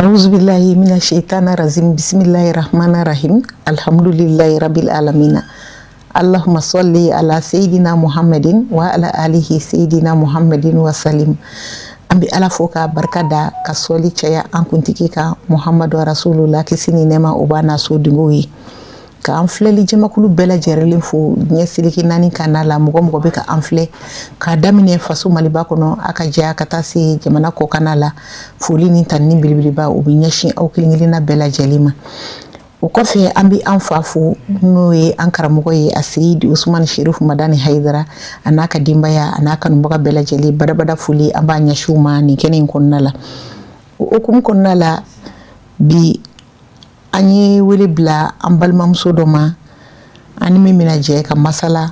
Auzubillahi mina shaitani rajim. Bismillahi rahmani rahim. Alhamdulillahi rabbil alamina. Allahumma salli ala sayyidina Muhammadin wa ala alihi sayyidina Muhammadin wa salim. An bɛ Ala fo k'a barika da ka sɔli caya an kuntigi kan Muhamadu rasulullah, kisi ni nɛɛma o b'a n'a sodenw ye. K'an filɛli jamakulu bɛɛ lajɛlen fo diɲɛ seleke naani kan la, mɔgɔ mɔgɔ bɛ ka an filɛ, k'a daminɛ faso Maliba kɔnɔ, a ka jɛ ka taa se jamana kɔkan la, foli ni tanuni belebeleba o bɛ ɲɛsin aw kelen-kelenna bɛɛ lajɛlen ma. O kɔfɛ, an bɛ an fa fo, n'o ye an karamɔgɔ ye, a Seyidi Usumani Sherifu Madani Hayidara, a n'a ka denbaya, a n'a kanubaga bɛɛ lajɛlen, badabada foli an b'a ɲɛsin u ma nin kɛnɛ in kɔnɔna la. O hukumu kɔnɔna la, bi an ye wele bila an balimamuso dɔ ma, an ni min bɛna jɛ ka masala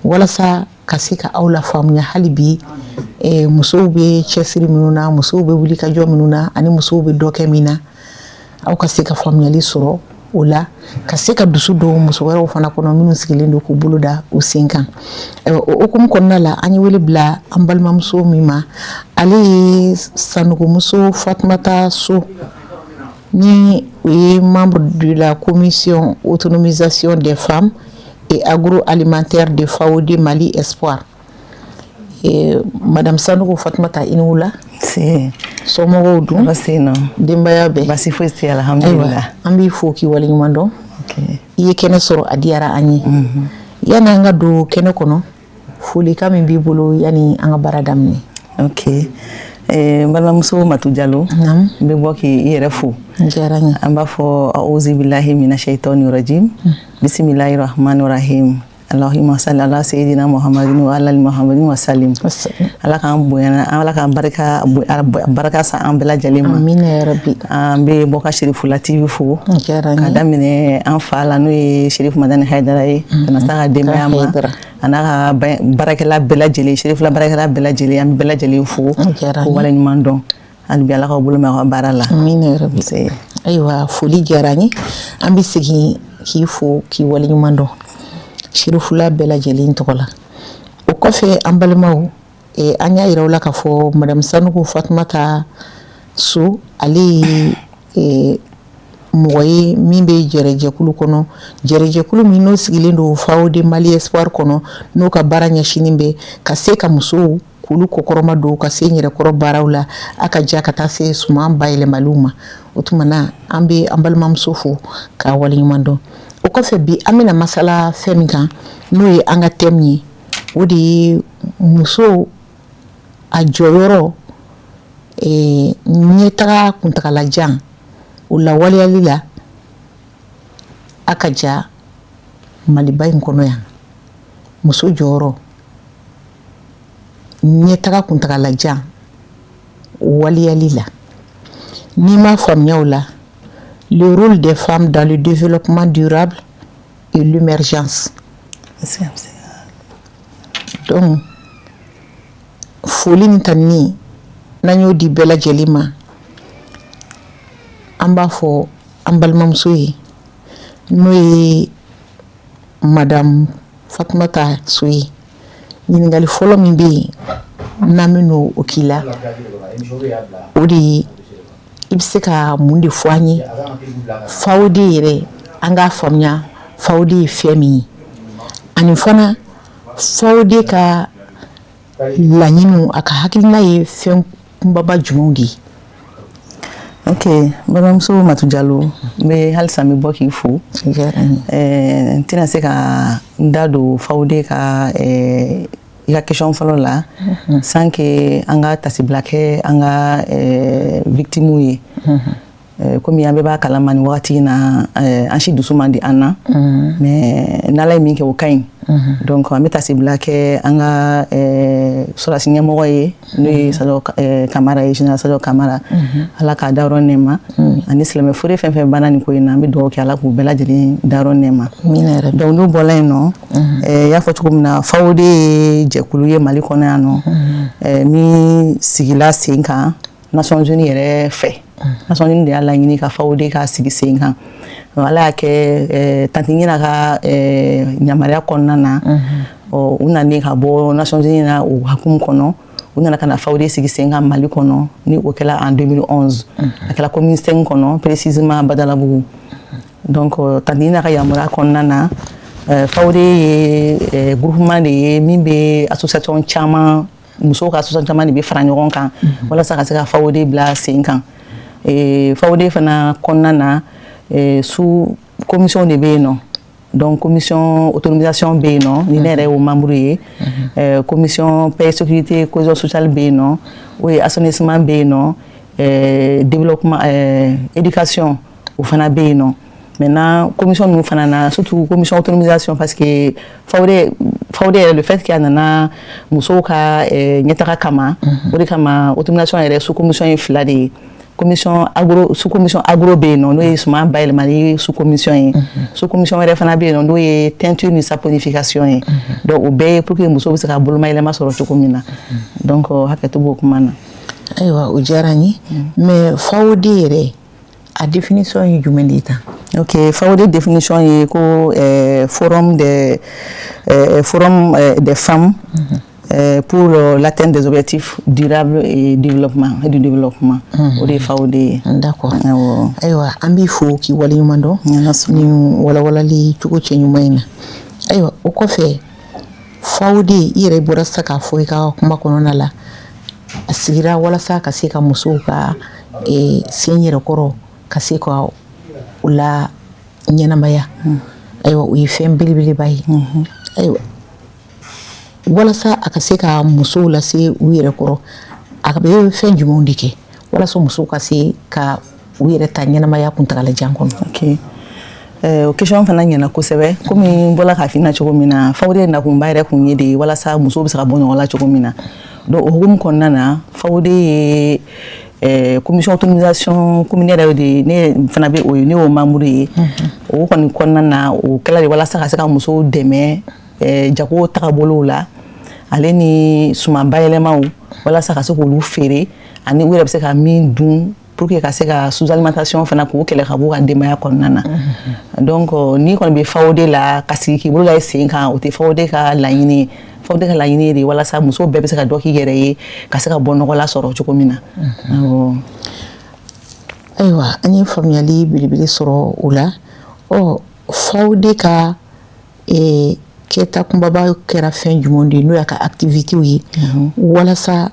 walasa ka se ka aw la faamuya hali bi musow bɛ cɛsiri minnu na, musow bɛ wuli ka jɔ minnu na, ani musow bɛ dɔ kɛ min na, aw ka se ka faamuyali sɔrɔ o la, ka se ka dusu don muso wɛrɛw fana kɔnɔ minnu sigilen don k'u bolo da u sen kan. O hukumu kɔnɔna la, an ye wele bila an balimamuso min ma, ale ye Sanugumuso Fatumata So, ni o ye membre de la commission autonomisation des femmes et agroalimentaire de FAOD Mali Espoir. Et Madame Sanogo Fatumata, i ni wula. Somɔgɔw dun? Denbaya bɛɛ? Basi foyi tɛ, alhamdulillah. An b'i fo k'i waleɲuman dɔn. I ye kɛnɛ sɔrɔ, a diyara an ye. Yani an ka don kɛnɛ kɔnɔ, folikan min b'i bolo yani an ka baara daminɛ? Ok, n balimamuso Matu Jalo, n bɛ bɔ k'i yɛrɛ fo. Diyara n ye. An b'a fɔ auzu billahi mina shaitani rajim, bisimilahi rahmani rahim, allahumma salli ala sayyidina Muhammadin wa ala ali Muhammadin wa salim. Ala k'an bonyana, Ala k'an barika baraka san an bɛɛ lajɛlen ma. Amina ya rabbi. An bɛ bɔ ka Sherifula TV fo. Diyara n ye. Ka daminɛ an fa la, n'o ye Sherifu Madani Hayidara ye, ka na s'a ka denbaya ma, a n'a ka baarakɛla bɛɛ lajɛlen, Sherifula baarakɛla bɛɛ lajɛlen, an bɛ bɛɛ lajɛlen fo ko waleɲuman dɔn. Hali bi Ala k'aw bolo mɛn aw ka baara la. Amina ya rabbi. Ayiwa, foli diyara n ye. An bɛ segin k'i fo k'i waleɲuman dɔn Sherifula bɛɛ lajɛlen tɔgɔ la. O kɔfɛ, an balimaw, an y'a yira aw la k'a fɔ Madame Sanogo Fatumata So, ale ye mɔgɔ ye min bɛ jɛrɛjɛkulu kɔnɔ, jɛrɛjɛkulu min n'o sigilen don FAOD Mali Espoir kɔnɔ, n'o ka baara ɲɛsinnen bɛ ka se ka musow k'olu kɔkɔrɔma don ka se yɛrɛkɔrɔ baaraw la, a ka ja ka taa se suman bayɛlɛmaliw ma. O tuma na, an bɛ an balimamuso fo k'a waleɲuman dɔn. O kɔfɛ, bi an bɛna masala fɛn min kan, n'o ye an ka thème ye, o de ye muso a jɔyɔrɔ ɲɛtaga kuntagalajan o lawaleyali la, a ka ja Maliba in kɔnɔ yan. Muso jɔyɔrɔ ɲɛtaga kuntagalajan waleyali la, n'i m'a faamuya o la, le rôle des femmes dans le développement durable et l'émergence. Donc foli ni tanuni n'an y'o di bɛɛ lajɛlen ma, an b'a fɔ an balimamuso ye, n'o ye Madame Fatumata So ye, ɲininkali fɔlɔ min bɛ yen n'an bɛ n'o o k'i la, o de ye i bɛ se ka mun de fɔ an ye FAOD yɛrɛ, an k'a faamuya FAOD ye fɛn min ye, ani fana FAOD ka laɲiniw, a ka hakilina ye fɛn kunbaba jumɛnw de ye? Ok, balimamuso Matu Jalo, n bɛ halisa n bɛ bɔ k'i fo. N tɛna se ka n da don FAOD ka i ka question fɔlɔ la sans que an ka tasibila kɛ an ka victimes ye. Komi an bɛɛ b'a kalama, nin wagati in na, an si dusu man di an na, mais n'Ala ye min kɛ, o ka ɲi. Donc an bɛ tasibila kɛ an ka sɔrɔdasi ɲɛmɔgɔ ye, n'o ye Sadio Kamara ye, général Sadio Kamara, Ala k'a dayɔrɔ nɛɛma, ani silamɛ fure fɛn fɛn banna nin ko in na, an bɛ dugawu kɛ Ala k'u bɛɛ lajɛlen dayɔrɔ nɛɛma. Donc n'u bɔra yen nɔ, i y'a fɔ cogo min na, FAOD ye jɛkulu ye Mali kɔnɔ yan nɔ min sigila sen kan Nations Unies yɛrɛ fɛ. Nations Unies de y'a laɲini ka FAOD ka sigi sen kan. Ala y'a kɛ, tantie Ɲina ka yamaruya kɔnɔna na, u nalen ka bɔ Nations Unies na, o hukumu kɔnɔ, U nana ka na FAOD sigi sen kan Mali kɔnɔ, ni o kɛla en 2011. A kɛla commune 5 kɔnɔ, précisément Badalabugu. Donc tantine n'a ka yamaruya kɔnɔna na, FAOD ye groupement de ye min bɛ association caman, musow ka association caman de bɛ fara ɲɔgɔn kan walasa ka se ka FAOD bila sen kan. FAOD fana kɔnɔna na, sous commission de bɛ yen nɔ. Donc commission autonomisation bɛ yen nɔ, ni ne yɛrɛ y'o membre ye. Commission paix, sécurité, cohésion sociale bɛ yen nɔ, o ye assainissement bɛ yen nɔ, développement, éducation, o fana bɛ yen nɔ. Maintenant, commission ninnu fana na, surtout commission autonomisation, parce que FAOD yɛrɛ, le fait que a nana musow ka ɲɛtaga kama, o de kama autonomisation yɛrɛ sous commission ye fila de ye. Commission agro, sous commission agro bɛ yen nɔ, n'o ye suman bayɛlɛmali sous commission ye. Sous commission wɛrɛ fana bɛ yen nɔ, n'o ye teinture ni saponification ye. Donc o bɛɛ ye pour que musow bɛ se ka bolomayɛlɛma sɔrɔ cogo min na. Donc hakɛto b'o kuma na. Ayiwa, o diyara n ye, mais FAOD yɛrɛ, a définition ye jumɛn de ye tan? Ok, FAOD définition ye ko forum des femmes pour l'atteinte des objectifs durables et développement et du développement. O de ye FAOD ye. D'accord. Ayiwa, an b'i fo k'i waleɲuman dɔn nin walawalali cogo cɛ ɲuman in na. Ayiwa, o kɔfɛ, FAOD, i yɛrɛ bɔra sisan k'a fɔ i ka kuma kɔnɔna la, a sigira walasa ka se ka musow ka sen yɛrɛ kɔrɔ, ka se ka u la ɲɛnamaya. Ayiwa, o ye fɛn belebeleba ye. Ayiwa, walasa a ka se ka musow lase u yɛrɛ kɔrɔ, a bɛ fɛn jumɛnw de kɛ walasa musow ka se ka u yɛrɛ ta ɲɛnamaya kuntagalajan kɔnɔ? Ok, o question fana ɲɛna kosɛbɛ. Komi n bɔra k'a f'i ɲɛna cogo min na, FAOD nakunba yɛrɛ kun ye de ye walasa musow bɛ se ka bɔ ɲɔgɔn la cogo min na. Donc o hukumu kɔnɔna na, FAOD ye commission autonomisation, komi ne yɛrɛ de, ne fana bɛ o ye, ne y'o membre ye. O kɔni kɔnɔna na, o kɛla de walasa ka se ka musow dɛmɛ jago tagabolow la, ale ni suman bayɛlɛmaw, walasa ka se k'olu feere ani u yɛrɛ bɛ se ka min dun, pour que ka se ka sous-alimentation fana k'o kɛlɛ ka bɔ u ka denbaya kɔnɔna na. Donc n'i kɔni bɛ FAOD la, ka sigi k'i bolo da i sen kan, o tɛ FAOD ka laɲini ye. FAOD ka laɲini ye de walasa musow bɛɛ bɛ se ka dɔ k'i yɛrɛ ye, ka se ka bɔ nɔgɔ la sɔrɔ cogo min na. Awɔ. Ayiwa, an ye faamuyali belebele sɔrɔ o la. Ɔ, FAOD ka kɛta kunbaba kɛra fɛn jumɛn de ye, n'o y'a ka activités ye, walasa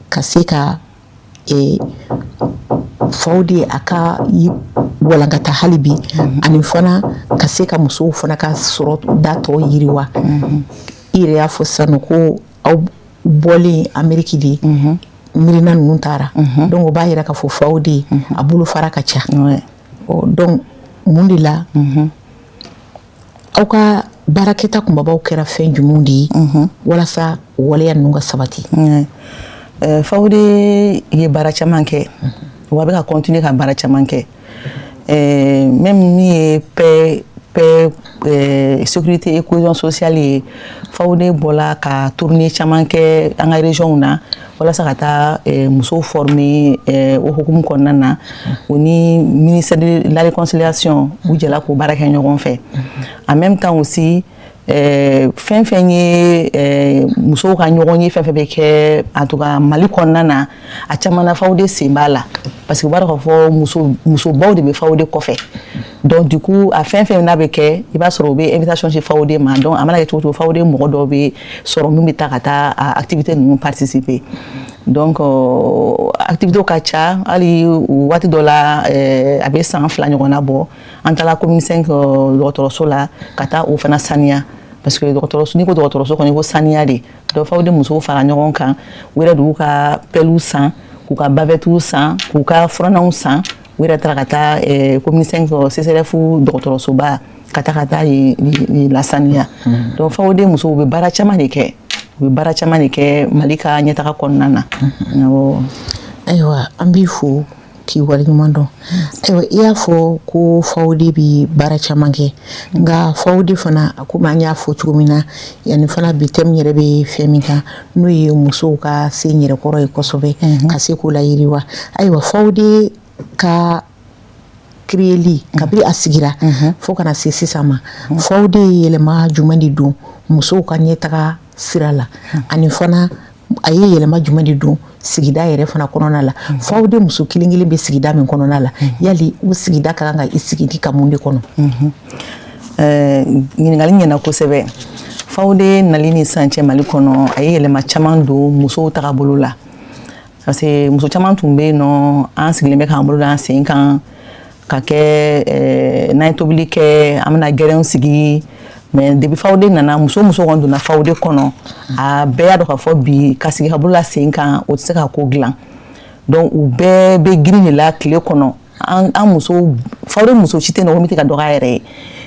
ka se ka FAOD a ka walankata hali bi, ani fana ka se ka musow fana ka sɔrɔ da tɔ yiriwa? I yɛrɛ y'a fɔ sisan nɔ ko aw bɔlen Amérique de, miirina ninnu taara. Donc o b'a yira k'a fɔ FAOD a bolofara ka ca. Ɔ, donc mun de la aw ka baarakɛta kunbabaw kɛra fɛn jumɛnw de ye walasa o waleya ninnu ka sabati? FAOD ye baara caman kɛ, wa a bɛ ka continuer ka baara caman kɛ. Même min ye paix, sécurité et cohésion sociale ye, FAOD bɔla ka tournée caman kɛ an ka région na walasa ka taa musow former. O hukumu kɔnɔna na, o ni ministère de la Réconciliation, u jɛla k'o baara kɛ ɲɔgɔn fɛ. En même temps aussi, fɛn fɛn ye musow ka ɲɔgɔn ye, fɛn fɛn bɛ kɛ, en tout cas Mali kɔnɔna na, a caman na FAOD sen b'a la, parce que u b'a dɔn k'a fɔ musobaw de bɛ FAOD kɔfɛ. Donc du coup, a fɛn fɛn n'a bɛ kɛ, i b'a sɔrɔ u bɛ invitation ci FAOD ma. Donc a mana kɛ cogo o cogo, FAOD mɔgɔ dɔw bɛ sɔrɔ min bɛ taa ka taa a activité ninnu participer. Donc activité ka ca. Hali waati dɔ la, a bɛ san 2 ɲɔgɔnna bɔ, an taara commune 5 dɔgɔtɔrɔso la ka taa o fana saniya, parce que dɔgɔtɔrɔso, n'i ko dɔgɔtɔrɔso kɔni, ko saniya de. Donc FAOD musow fara ɲɔgɔn kan, u yɛrɛ de y'u ka pelles san, k'u ka bavettes san, k'u ka furananw san. U yɛrɛ taara ka taa commune 5 CSRéf dɔgɔtɔrɔsoba, ka taa yen lasaniya. Donc FAOD musow bɛ baara caman de kɛ, u bɛ baara caman de kɛ Mali ka ɲɛtaga kɔnɔna na. Awɔ. Ayiwa, an b'i fo k'i waleɲuman dɔn. Ayiwa, i y'a fɔ ko FAOD bɛ baara caman kɛ, nka FAOD fana, komi an y'a fɔ cogo min na, yanni fana bi thème yɛrɛ bɛ fɛn min kan, n'o ye musow ka se yɛrɛkɔrɔ ye kosɛbɛ, ka se k'o layiriwa. Ayiwa, FAOD ka créeli, kabini a sigira fo kana se sisan ma, FAOD ye yɛlɛma jumɛn de don musow ka ɲɛtaga sira la, ani fana A ye yɛlɛma jumɛn de don sigida yɛrɛ fana kɔnɔna la? FAWDE muso kelen kelen bɛ sigida min kɔnɔna la, yali o sigida ka kan ka i sigi ka mun de kɔnɔ? Ɲininkali ɲɛna kosɛbɛ. FAWDE nali ni sisan cɛ Mali kɔnɔ, a ye yɛlɛma caman don musow tagabolo la, parce que muso caman tun bɛ yen nɔ, an sigilen bɛ k'an bolo da an sen kan ka kɛ n'an ye tobili kɛ, an bɛna gɛrɛnw sigi. Mais depuis FAWDE nana, muso muso kɔni donna FAWDE kɔnɔ, a bɛɛ y'a dɔn k'a fɔ bi, ka sigi ka bolo la sen kan, o tɛ se ka ko dilan. Donc u bɛɛ bɛ girin de la tile kɔnɔ. An muso, FAWDE muso si tɛ yen nɔ ko min tɛ ka dɔ k'a yɛrɛ ye.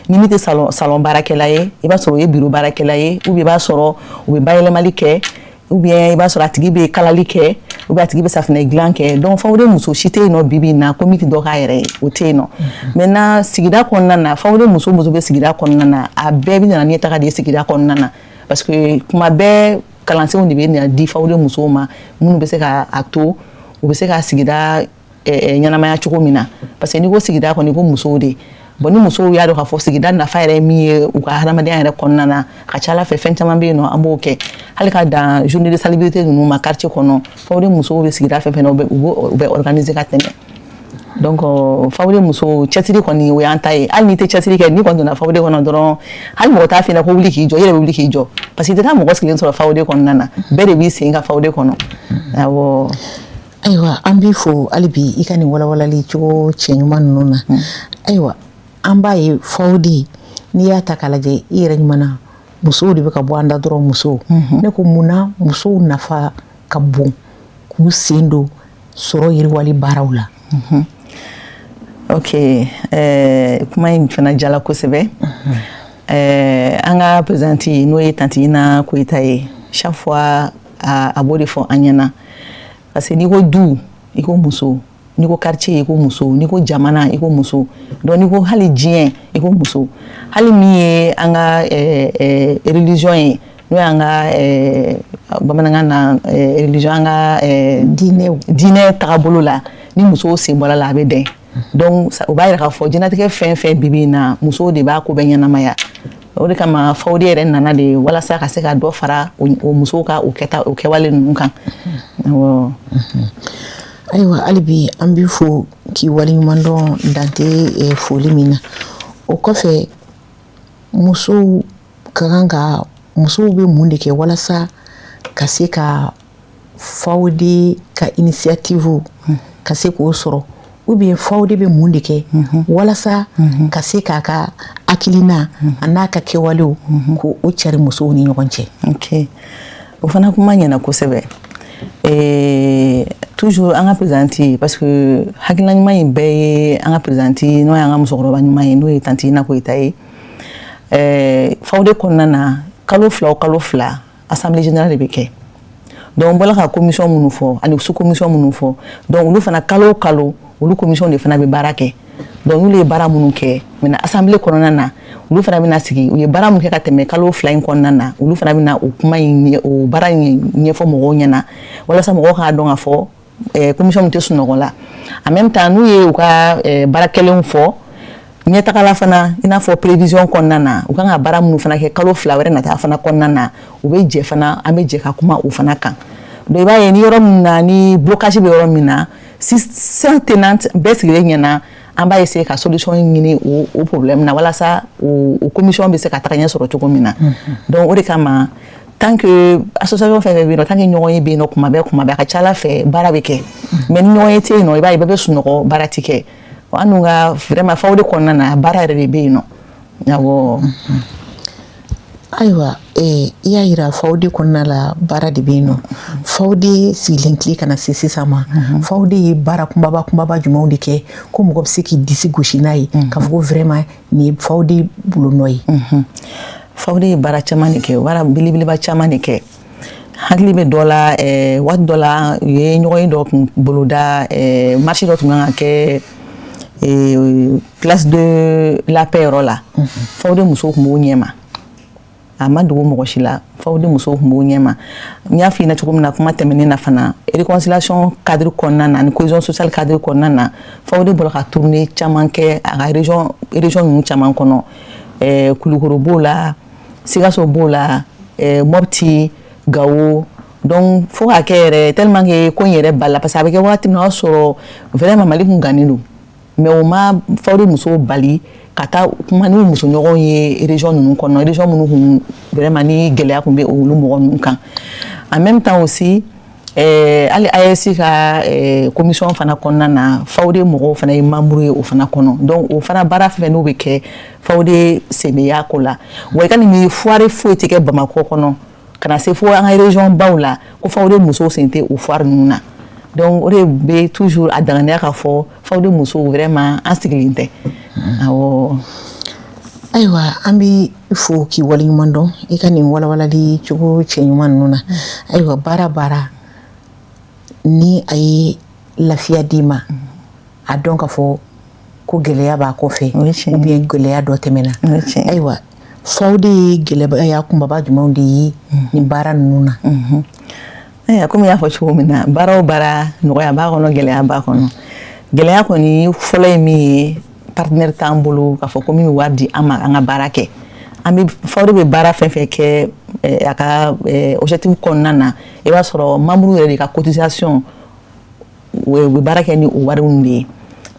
Ni min tɛ salon baarakɛla ye, i b'a sɔrɔ o ye bureau baarakɛla ye, ou bien i b'a sɔrɔ u bɛ bayɛlɛmali kɛ, ou bien i b'a sɔrɔ a tigi bɛ kalali kɛ, ou bien a tigi bɛ safunɛ dilan kɛ. Donc FAWDE muso si tɛ yen nɔ bi bi in na ko min tɛ dɔ k'a yɛrɛ ye, o tɛ yen nɔ. Maintenant, sigida kɔnɔna na, FAWDE muso muso bɛ sigida kɔnɔna na, a bɛɛ bɛ na ɲɛtaga de ye sigida kɔnɔna na, parce que kuma bɛɛ kalansenw de bɛ na di FAWDE musow ma, minnu bɛ se ka a to u bɛ se ka sigida ɲɛnamaya cogo min na. Parce que n'i ko sigida kɔni, i ko musow de. Bon, ni musow y'a dɔn k'a fɔ sigida nafa yɛrɛ ye min ye u ka hadamadenya yɛrɛ kɔnɔna na, a ka ca Ala fɛ, fɛn caman bɛ yen nɔ, an b'o kɛ. Hali ka dan journée de salubrité ninnu ma quartier kɔnɔ, FAWDE musow bɛ sigida fɛn fɛn na, u bɛ organiser ka tɛmɛ. Donc FAWDE muso cɛsiri kɔni, o y'an ta ye. Hali n'i tɛ cɛsiri kɛ, n'i kɔni donna FAWDE kɔnɔ dɔrɔn, hali mɔgɔ t'a f'i ɲɛna ko wuli k'i jɔ, i yɛrɛ bɛ wuli k'i jɔ, parce que i tɛ taa mɔgɔ sigilen sɔrɔ FAWDE kɔnɔna na, bɛɛ de b'i sen ka FAWDE kɔnɔ, awɔ. Ayiwa, an b'i fo hali bi i ka nin walawalali cogo cɛ ɲuman ninnu na. Ayiwa, an b'a ye FAWDE, n'i y'a ta k'a lajɛ i yɛrɛ ɲuman na, musow de bɛ ka bɔ an da dɔrɔn, musow. Ne ko, munna musow nafa ka bon k'u sen don sɔrɔ yiriwali baaraw la? Ok, kuma in fana jala kosɛbɛ. An ka présidente, n'o ye tantie Ina Koyita ye, chaque fois a b'o de fɔ an ɲɛna, parce que n'i ko du, i ko muso, n'i ko quartier, i ko muso, n'i ko jamana, i ko muso. Donc n'i ko hali diɲɛ, i ko muso. Hali min ye an ka religion ye, n'o y'an ka bamanankan na religion, an ka diinɛw, diinɛ tagabolo la, ni musow sen bɔra la, a bɛ dɛn. Donc o b'a yira k'a fɔ diɲɛlatigɛ fɛn fɛn bi bi in na, musow de b'a ko bɛɛ ɲɛnamaya. O de kama FAWDE yɛrɛ nana de walasa ka se ka dɔ fara o musow ka o kɛta, o kɛwale ninnu kan, awɔ. Ayiwa, hali bi an b'i fo k'i waleɲuman dɔn dante foli min na. O kɔfɛ, musow ka kan ka, musow bɛ mun de kɛ walasa ka se ka FAWDE ka initiative ka se k'o sɔrɔ, ou bien FAWDE bɛ mun de kɛ walasa ka se k'a ka hakilina a n'a ka kɛwalew k'o o cari musow ni ɲɔgɔn cɛ? Ok, o fana kuma ɲɛna kosɛbɛ. Toujours an ka présidente, parce que hakilina ɲuman in bɛɛ ye an ka présidente, n'o y'an ka musokɔrɔba ɲuman ye, n'o ye tantie Ina Koyita ye. FAWDE kɔnɔna na, kalo 2 o kalo 2, assemblée générale de bɛ kɛ. Donc n bɔra ka commission minnu fɔ ani sous commission minnu fɔ, donc olu fana, kalo o kalo, olu commission de fana bɛ baara kɛ. Donc n'olu ye baara minnu kɛ, maintenant assemblée kɔnɔna na, olu fana bɛna sigi, u ye baara min kɛ ka tɛmɛ kalo 2 in kɔnɔna na, olu fana bɛna o kuma in, o baara in ɲɛfɔ mɔgɔw ɲɛna, walasa mɔgɔw k'a dɔn k'a fɔ commission min tɛ sunɔgɔ la. En même temps, n'u ye u ka baara kɛlenw fɔ, ɲɛtagala fana, i n'a fɔ prévision kɔnɔna na, u kan ka baara minnu fana kɛ kalo 2 wɛrɛ nata fana kɔnɔna na, u bɛ jɛ fana, an bɛ jɛ ka kuma o fana kan. Donc i b'a ye, ni yɔrɔ min na ni blocage bɛ yɔrɔ min na, si salle tenante bɛɛ sigilen ɲɛna, an b'a essayer ka solution ɲini o problème na, walasa o commission bɛ se ka taga ɲɛ sɔrɔ cogo min na. Donc o de kama, tant que association fɛn fɛn bɛ yen nɔ, tant que ɲɔgɔn ye bɛ yen nɔ kuma bɛɛ, kuma bɛɛ, a ka ca Ala fɛ, baara bɛ kɛ. Mais ni ɲɔgɔn ye tɛ yen nɔ, i b'a ye bɛɛ bɛ sunɔgɔ, baara tɛ kɛ. An dun ka vraiment FAWDE kɔnɔna na, baara yɛrɛ de bɛ yen nɔ, awɔ. Ayiwa, i y'a yira FAWDE kɔnɔna la, baara de bɛ yen nɔ. FAWDE sigilen tile ka na se sisan ma, FAWDE ye baara kunbaba kunbaba jumɛnw de kɛ ko mɔgɔ bɛ se k'i disi gosi n'a ye k'a fɔ ko vraiment nin ye FAWDE bolonɔ ye? FAWDE ye baara caman de kɛ, baara belebeleba caman de kɛ. Hakili bɛ dɔ la, waati dɔ la, u ye ɲɔgɔn ye dɔ tun boloda, marche dɔ tun kan ka kɛ place de la paix yɔrɔ la. FAWDE musow tun b'o ɲɛma, a ma dogo mɔgɔ si la, FAWDE musow tun b'o ɲɛma. N y'a f'i ɲɛna cogo min na kuma tɛmɛnen na fana, réconciliation cadre kɔnɔna na ani cohésion sociale cadre kɔnɔna na, FAWDE bɔra ka tournée caman kɛ a ka région ninnu caman kɔnɔ. Kulukoro b'o la, Sikaso b'o la, Mopti, Gawo. Donc fo k'a kɛ yɛrɛ, tellement que ko in yɛrɛ bala, parce que a bɛ kɛ waati min na, o y'a sɔrɔ vraiment Mali kun gannen don, mais o ma FAWDE musow bali ka taa kuma n'u musoɲɔgɔnw ye région ninnu kɔnɔ, région minnu kun vraiment ni gɛlɛya kun bɛ olu mɔgɔ ninnu kan. En même temps aussi, hali AES ka commission fana kɔnɔna na, FAWDE mɔgɔw fana ye membre ye o fana kɔnɔ. Donc o fana baara fɛn fɛn n'o bɛ kɛ, FAWDE sen bɛ y'a ko la. Wa i ka nin foire foyi tɛ kɛ Bamakɔ kɔnɔ ka na se fo an ka région baw la ko FAWDE musow sen tɛ o foire ninnu na. Donc o de bɛ toujours a danganiya k'a fɔ FAWDE musow vraiment an sigilen tɛ, awɔ. Ayiwa, an bɛ fo k'i waleɲuman dɔn i ka nin walawalali cogo cɛɲuman ninnu na. Ayiwa, baara baara ni a ye lafiya d'i ma, a dɔn k'a fɔ ko gɛlɛya b'a kɔfɛ ou bien gɛlɛya dɔ tɛmɛna. Ayiwa, FAWDE ye gɛlɛya kunbaba jumɛnw de ye nin baara ninnu na? Ayiwa, komi i y'a fɔ cogo min na, baara o baara, nɔgɔya b'a kɔnɔ, gɛlɛya b'a kɔnɔ. Gɛlɛya kɔni fɔlɔ ye min ye, partenaire t'an bolo k'a fɔ ko min bɛ wari di an ma an ka baara kɛ. An bɛ FAWDE bɛ baara fɛn fɛn kɛ a ka objectif kɔnɔna na, i b'a sɔrɔ membre yɛrɛ de ka cotisation, u bɛ baara kɛ ni o wariw de ye.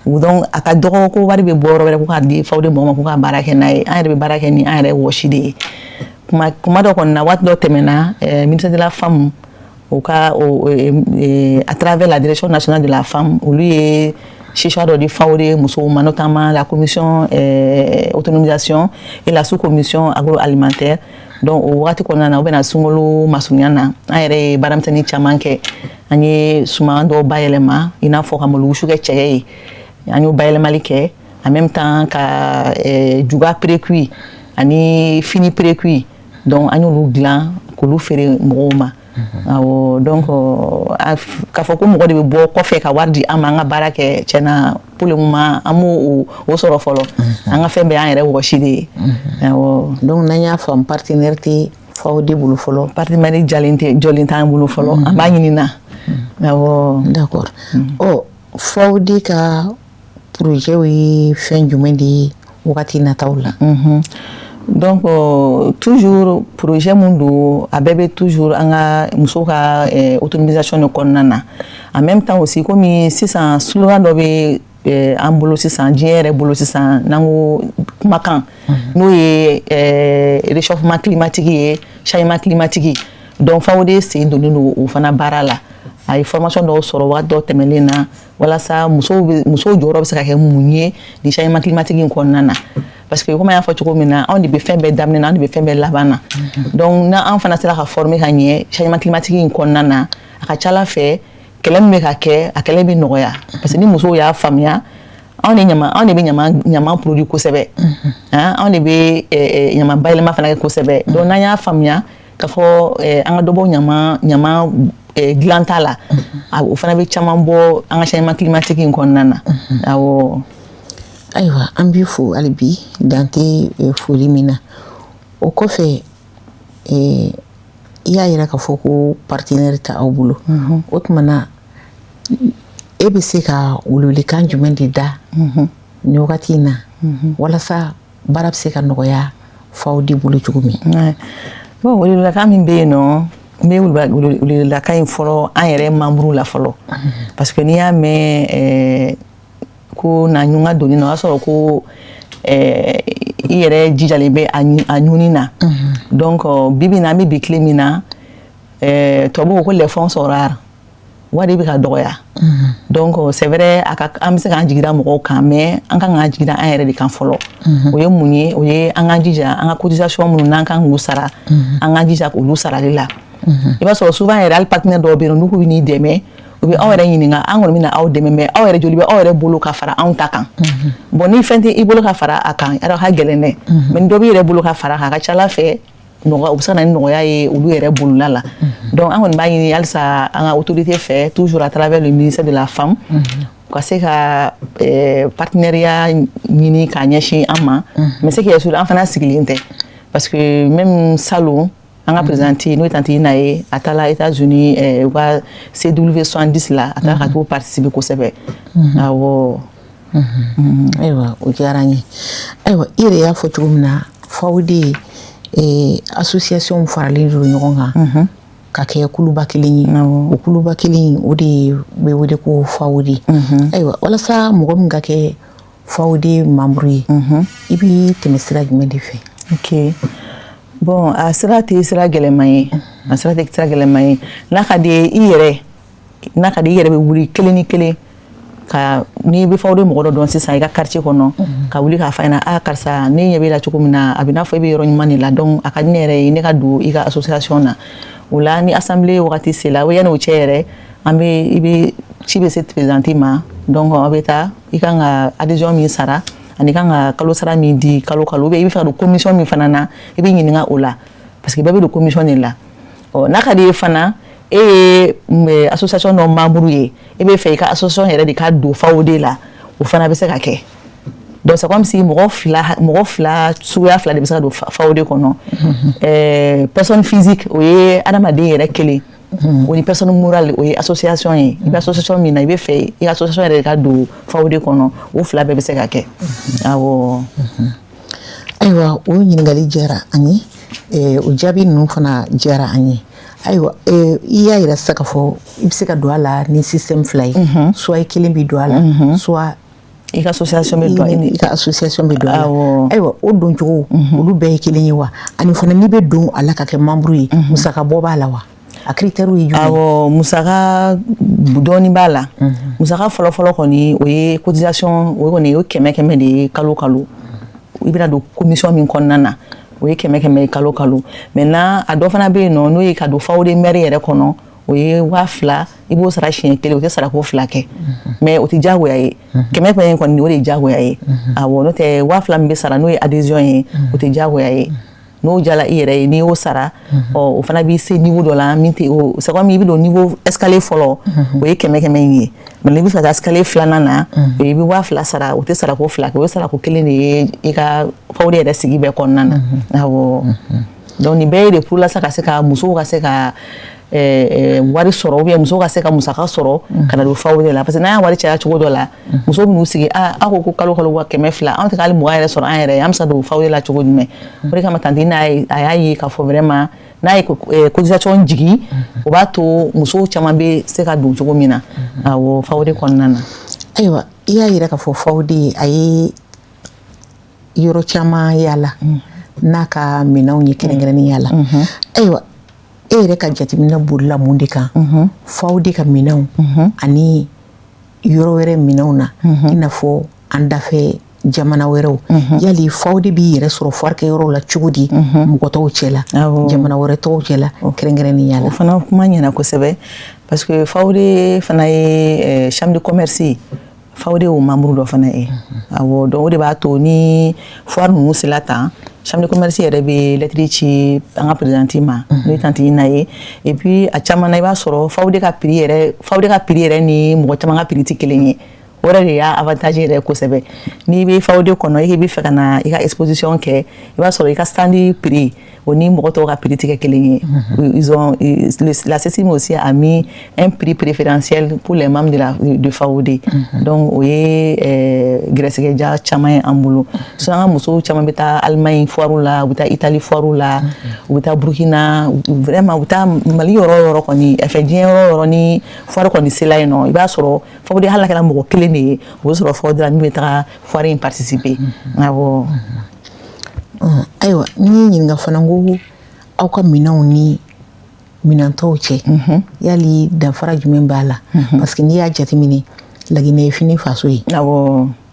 Donc a ka dɔgɔ ko wari bɛ bɔ yɔrɔ wɛrɛ ko k'a di FAWDE mɔgɔw ma ko k'a baara kɛ n'a ye. An yɛrɛ bɛ baara kɛ ni an yɛrɛ wɔsi de ye. Kuma dɔ kɔni na, waati dɔ tɛmɛna, ministère de la Femme, o ka à travers la Direction nationale de la femme, olu ye chicha dɔ di FAWDE musow ma, notamment la commission autonomisation et la sous-commission agroalimentaire. Donc o wagati kɔnɔna na, u bɛna sunkalo masurunya na, an yɛrɛ ye baaramisɛnnin caman kɛ. An ye suman dɔw bayɛlɛma, i n'a fɔ ka malo wusu kɛ cɛkɛ ye, an y'o bayɛlɛmali kɛ. En même temps ka juga précuit ani fini précuit, donc an y'olu dilan k'olu feere mɔgɔw ma, awɔ. Donc k'a fɔ ko mɔgɔ de bɛ bɔ kɔfɛ ka wari di an ma an ka baara kɛ, tiɲɛna, pour le moment an m'o o sɔrɔ fɔlɔ. An ka fɛn bɛɛ y'an yɛrɛ wɔsi de ye, awɔ. Donc n'an y'a faamu, partenaire tɛ FAWDE bolo fɔlɔ? Partenaire jalen tɛ, jɔlen t'an bolo fɔlɔ, an b'a ɲini na, awɔ. D'accord. Ɔ, FAWDE ka projet ye fɛn jumɛn de ye wagati nataw la? Donc toujours projet mun don, a bɛɛ bɛ toujours an ka musow ka autonomisation de kɔnɔna na. En même temps aussi, komi sisan slogan dɔ bɛ an bolo sisan, diɲɛ yɛrɛ bolo sisan, n'an ko kumakan n'o ye réchauffement climatique ye, changement climatique. Donc FAWDE sen donnen don o fana baara la. A ye formation dɔw sɔrɔ waati dɔ tɛmɛnen na walasa musow jɔyɔrɔ bɛ se ka kɛ mun ye nin changement climatique in kɔnɔna na, parce que komi an y'a fɔ cogo min na, anw de bɛ fɛn bɛɛ daminɛ na, anw de bɛ fɛn bɛɛ laban na. Donc n'an fana sera ka former ka ɲɛ changement climatique in kɔnɔna na, a ka ca Ala fɛ, kɛlɛ min bɛ ka kɛ, a kɛlɛ bɛ nɔgɔya, parce que ni musow y'a faamuya, anw de bɛ ɲama produit kosɛbɛ, anw de bɛ ɲama bayɛlɛma fana kɛ kosɛbɛ. Donc n'an y'a faamuya k'a fɔ an ka dɔ bɔ ɲama dilan ta la, o fana bɛ caman bɔ an ka changement climatique in kɔnɔna na, awɔ. Ayiwa, an b'i fo hali bi, dan tɛ foli min na. O kɔfɛ, i y'a yira k'a fɔ ko partenaire tɛ aw bolo. O tuma na, e bɛ se ka welewelekan jumɛn de da nin wagati in na walasa baara bɛ se ka nɔgɔya FAWDE bolo cogo min? Bon, welewelekan min bɛ yen nɔ, n bɛ welewelekan in fɔlɔ an yɛrɛ membre la fɔlɔ, parce que n'i y'a mɛn ko na ɲun ka doni na, o y'a sɔrɔ ko i yɛrɛ jijalen bɛ a ɲuni na. Donc bi bi in na, an bɛ bi tile min na, tubabuw ko ko les fonds sont rares, wari bɛ ka dɔgɔya. Donc c'est vrai, a ka an bɛ se k'an jigi da mɔgɔw kan, mais an kan k'an jigi da an yɛrɛ de kan fɔlɔ. O ye mun ye? O ye an k'an jija an ka cotisation minnu n'an kan k'u sara, an k'an jija k'olu sarali la. I b'a sɔrɔ souvent yɛrɛ, hali partenaire dɔw bɛ yen nɔ, n'u k'u bɛ n'i dɛmɛ, u bɛ aw yɛrɛ ɲininka: an kɔni bɛna aw dɛmɛ, mais aw yɛrɛ, joli bɛ aw yɛrɛ bolo ka fara anw ta kan? Bon, ni fɛn tɛ i bolo ka fara a kan, a ka gɛlɛn dɛ. Mais ni dɔ b'i yɛrɛ bolo ka fara a kan, a ka ca Ala fɛ, nɔgɔya u bɛ se ka na ni nɔgɔya ye olu yɛrɛ bolola la. Donc an kɔni b'a ɲini halisa an ka autorité fɛ, toujours à travers le ministère de la Femme, u ka se ka partenariat ɲini k'a ɲɛsin an ma. Mais ce qui est sûr, an fana sigilen tɛ, parce que même salon, an ka présidente, n'o ye Tante Ina ye, a taara États-Unis, u ka CW 70 la, a taara ka t'o participer kosɛbɛ, awɔ. Ayiwa, o diyara n ye. Ayiwa, i yɛrɛ y'a fɔ cogo min na, FAWDE association faralen don ɲɔgɔn kan. Ka kɛ kuluba kelen ye. O kuluba kelen, o de bɛ wele ko FAODE. Ayiwa, walasa mɔgɔ min ka kɛ FAODE membre ye, i bɛ tɛmɛ sira jumɛn de fɛ? Ok, bon, a sira tɛ sira gɛlɛman ye, a sira tɛ sira gɛlɛman ye. N'a ka di i yɛrɛ, n'a ka di i yɛrɛ bɛ wuli kelen ni kelen ka n'i bɛ FAODE mɔgɔ dɔ dɔn sisan i ka quartier kɔnɔ, ka wuli k'a f'a ɲɛna: "A karisa, ne ɲɛ b'e la cogo min na, a bɛ n'a fɔ e bɛ yɔrɔ ɲuman de la, donc a ka di ne yɛrɛ ye ne ka don i ka association na." O la, ni assemblée wagati sera, o yanni o cɛ yɛrɛ, an bɛ i bɛ ci bɛ se présidente ma. Donc aw bɛ taa, i kan ka adhésion min sara ani i kan ka kalo sara min di kalo kalo, ou bien i bɛ fɛ ka don commission min fana na, i bɛ ɲininka o la, parce que bɛɛ bɛ don commission de la. Ɔ, n'a ka di ye fana, e ye association dɔ membre ye, e bɛ fɛ i ka association yɛrɛ de ka don FAODE la, o fana bɛ se ka kɛ. Donc c'est comme si mɔgɔ fila suguya fila de bɛ se ka don FAODE kɔnɔ: personne physique, o ye adamaden yɛrɛ kelen, o ni personne morale, o ye association ye. I bɛ association min na, i bɛ fɛ i ka association yɛrɛ de ka don FAODE kɔnɔ, o fila bɛɛ bɛ se ka kɛ, awɔ. Ayiwa, o ɲininkali diyara an ye, o jaabi ninnu fana diyara an ye. Ayiwa, i y'a yira sisan k'a fɔ i bɛ se ka don a la ni système fila ye: soit i kelen bɛ don a la, soit i ka association bɛ don. I ka association bɛ don a la. Ayiwa, o don cogo, olu bɛɛ ye kelen ye wa? Ani fana, n'i bɛ don a la ka kɛ membre ye, musaka bɔ b'a la wa? A critère ye jumɛn ye? Awɔ, musaka dɔɔni b'a la. Musaka fɔlɔ-fɔlɔ kɔni, o ye cotisation. O kɔni, o ye 100 100 de ye kalo kalo. I bɛna don commission min kɔnɔna na, o ye 100 100 ye kalo kalo. Maintenant, a dɔ fana bɛ yen nɔ, n'o ye ka don FAODE mère yɛrɛ kɔnɔ, o ye 2000. I b'o sara siɲɛ kelen, o tɛ sara ko fila kɛ, mais o tɛ diyagoya ye. 100 100 in kɔni, o de ye diyagoya ye, awɔ. N'o tɛ, 2000 min bɛ sara, n'o ye adhésion ye, o tɛ diyagoya ye. N'o jala i yɛrɛ ye, n'i y'o sara, ɔ, o fana b'i se niveau dɔ la min tɛ o. C'est comme i bɛ don niveau escalier fɔlɔ, o ye 100 100 in ye. Mais n'i bɛ fɛ ka taa escalier filanan na, o i bɛ 2000 sara. O tɛ sara ko fila kɛ, o ye sara ko kelen de ye i ka FAODE yɛrɛ sigi bɛɛ kɔnɔna na, awɔ. Donc nin bɛɛ ye de pour la sa ka se ka musow ka se ka wari sɔrɔ, ou bien musow ka se ka musaka sɔrɔ ka na don FAODE la, parce que n'an y'a wari caya cogo dɔ la, musow bɛn'u sigi: "A, aw ko ko kalo kalo wa 200, anw tɛ ka hali 20 yɛrɛ sɔrɔ an yɛrɛ ye, an bɛ se ka don FAODE la cogo jumɛn?" O de kama tantie n'a ye, a y'a ye k'a fɔ vraiment, n'a ye cotisation jigin, o b'a to musow caman bɛ se ka don cogo min na, awɔ, FAODE kɔnɔna na. Ayiwa, i y'a yira k'a fɔ FAODE a ye yɔrɔ caman yala n'a ka minɛnw ye, kɛrɛnkɛrɛnnenya la. Ayiwa, e yɛrɛ ka jateminɛ bolila mun de kan FAODE ka minɛnw ani yɔrɔ wɛrɛ minɛnw na, i n'a fɔ an dafɛ jamana wɛrɛw? Yali FAODE b'i yɛrɛ sɔrɔ foire kɛyɔrɔw la cogo di mɔgɔ tɔw cɛ la, jamana wɛrɛ tɔw cɛ la, kɛrɛnkɛrɛnnenya la? O fana kuma ɲɛna kosɛbɛ, parce que FAODE fana ye chambre de commerce ye. FAODE y'o membre dɔ fana ye, awɔ. Donc o de b'a to ni foire ninnu sera tan, chambre de commerce yɛrɛ bɛ lettre ci an ka présidente ma, n'o ye tantie Ina ye. Et puis a caman na, i b'a sɔrɔ FAODE ka prix yɛrɛ ni mɔgɔ caman ka prix tɛ kelen ye. O yɛrɛ de y'a avantage yɛrɛ kosɛbɛ. N'i bɛ FAODE kɔnɔ, i bɛ fɛ ka na i ka exposition kɛ, i b'a sɔrɔ i ka stand prix, o ni mɔgɔ tɔw ka prix tɛ kɛ kelen ye. Ils ont la CECIM aussi a mis un prix préférentiel pour les membres de FAODE. Donc o ye gɛrɛsɛgɛ ja caman ye an bolo. Sinon, an ka musow caman bɛ taa Allemagne foire la, u bɛ taa Italie foire la, u bɛ taa Burkina, vraiment u bɛ taa Mali yɔrɔ o yɔrɔ kɔni, enfin diɲɛ yɔrɔ o yɔrɔ ni foire kɔni sela yen nɔ, i b'a sɔrɔ FAODE, hali n'a kɛra mɔgɔ kelen de ye, o bɛ sɔrɔ FAODE la min bɛ taga foire in participer, awɔ. Ayiwa, n y'i ɲininka fana ko aw ka minɛnw ni minɛn tɔw cɛ, yali danfara jumɛn b'a la? Parce que n'i y'a jateminɛ, Laginɛ ye fini faso ye.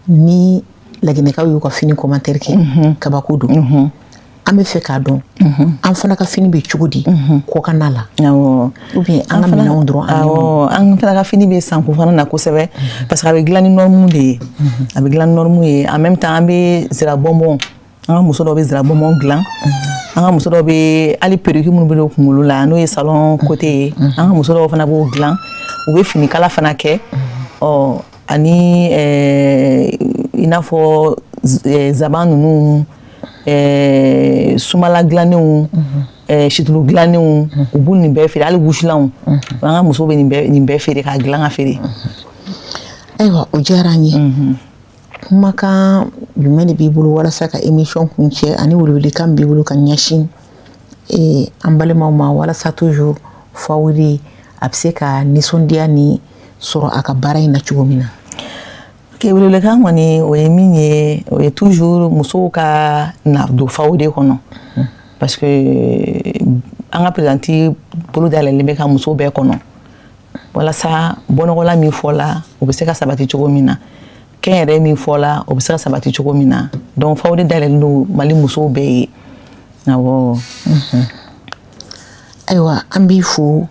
Ni Laginɛkaw y'u ka fini commentaire kɛ, kabako don. An bɛ fɛ k'a dɔn, an fana ka fini bɛ cogo di kɔkanna la, ou bien an ka minɛnw dɔrɔn? Awɔ, an fana ka fini bɛ san ko fana na kosɛbɛ, parce que a bɛ dilan ni norme de ye, a bɛ dilan ni norme ye. En même temps, an bɛ zira bonbon, an ka muso dɔw bɛ zira bonbon dilan, an ka muso dɔw bɛ hali perruque minnu bɛ don kunkolo la, n'o ye salon côté ye, an ka muso dɔw fana b'o dilan. U bɛ finikala fana kɛ, ɔ, ani i n'a fɔ zaban ninnu, sumala dilannenw, situlu dilannenw, u b'u nin bɛɛ feere, hali wusulanw, an ka musow bɛ nin bɛɛ feere k'a dilan ka feere. Ayiwa, o diyara an ye. Kumakan jumɛn de b'i bolo walasa ka émission kuncɛ, ani welewelekan b'i bolo ka ɲɛsin an balimaw ma, walasa toujours FAWDE a bɛ se ka nisɔndiya ni sɔrɔ a ka baara in na cogo min na. Ok, welewelekan kɔni, o ye min ye, o ye toujours musow ka na don FAWDE kɔnɔ, parce que an ka présidente bolo dayɛlɛlen bɛ ka musow bɛɛ kɔnɔ, walasa bɔnɔgɔla min fɔla, o bɛ se ka sabati cogo min na, kɛnyɛrɛ min fɔla, o bɛ se ka sabati cogo min na. Donc FAWDE dayɛlɛlen don Mali musow bɛɛ ye, awɔ. Ayiwa, an b'i fo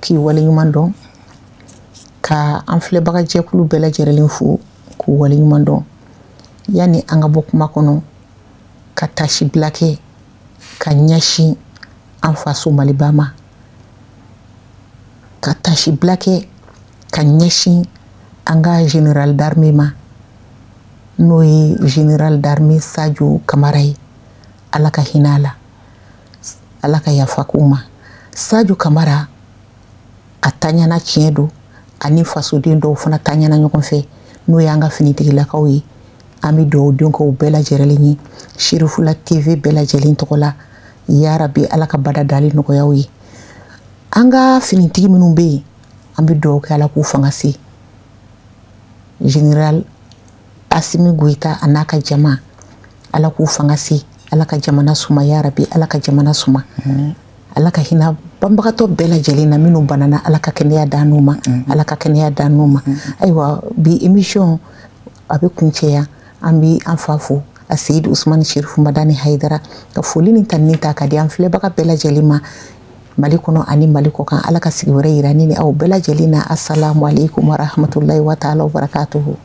k'i waleɲuman dɔn, ka an filɛbaga jɛkulu bɛɛ lajɛlen fo k'u waleɲuman dɔn. Yanni an ka bɔ kuma kɔnɔ, ka tasibila kɛ ka ɲɛsin an faso Maliba ma, ka tasibila kɛ ka ɲɛsin an ka général d'armée ma, n'o ye général d'armée Sadio Kamara ye. Ala ka hinɛ a la, Ala ka yafa k'u ma. Sadio Kamara a taɲana, tiɲɛ don, ani fasoden dɔw fana taɲana ɲɔgɔn fɛ, n'o y'an ka finitigilakaw ye. An bɛ dugawu don k'o bɛɛ lajɛlen ye Sirifula TV bɛɛ lajɛlen tɔgɔ la. Yarabi, Ala ka bada dali nɔgɔyaw ye. An ka finitigi minnu bɛ yen, an bɛ dugawu kɛ, Ala k'u fanga se. Général Asimi Goyita a n'a ka jama, Ala k'u fanga se. Ala ka jamana suma, yarabi, Ala ka jamana suma. Ala ka hinɛ banbagatɔ bɛɛ lajɛlen na. Minnu banana, Ala ka kɛnɛya d'an n'u ma, Ala ka kɛnɛya d'an n'u ma. Ayiwa, bi émission a bɛ kuncɛ yan. An bɛ an fa fo, a Seyidu Usumani Sherifu Madani Hayidara, ka foli ni tanuni ta ka di an filɛbaga bɛɛ lajɛlen ma Mali kɔnɔ ani Mali kɔ kan. Ala ka sigi wɛrɛ yira ni aw bɛɛ lajɛlen na. Assalamu alaikum warahmatullahi wa ta'ala wa barakatuhu.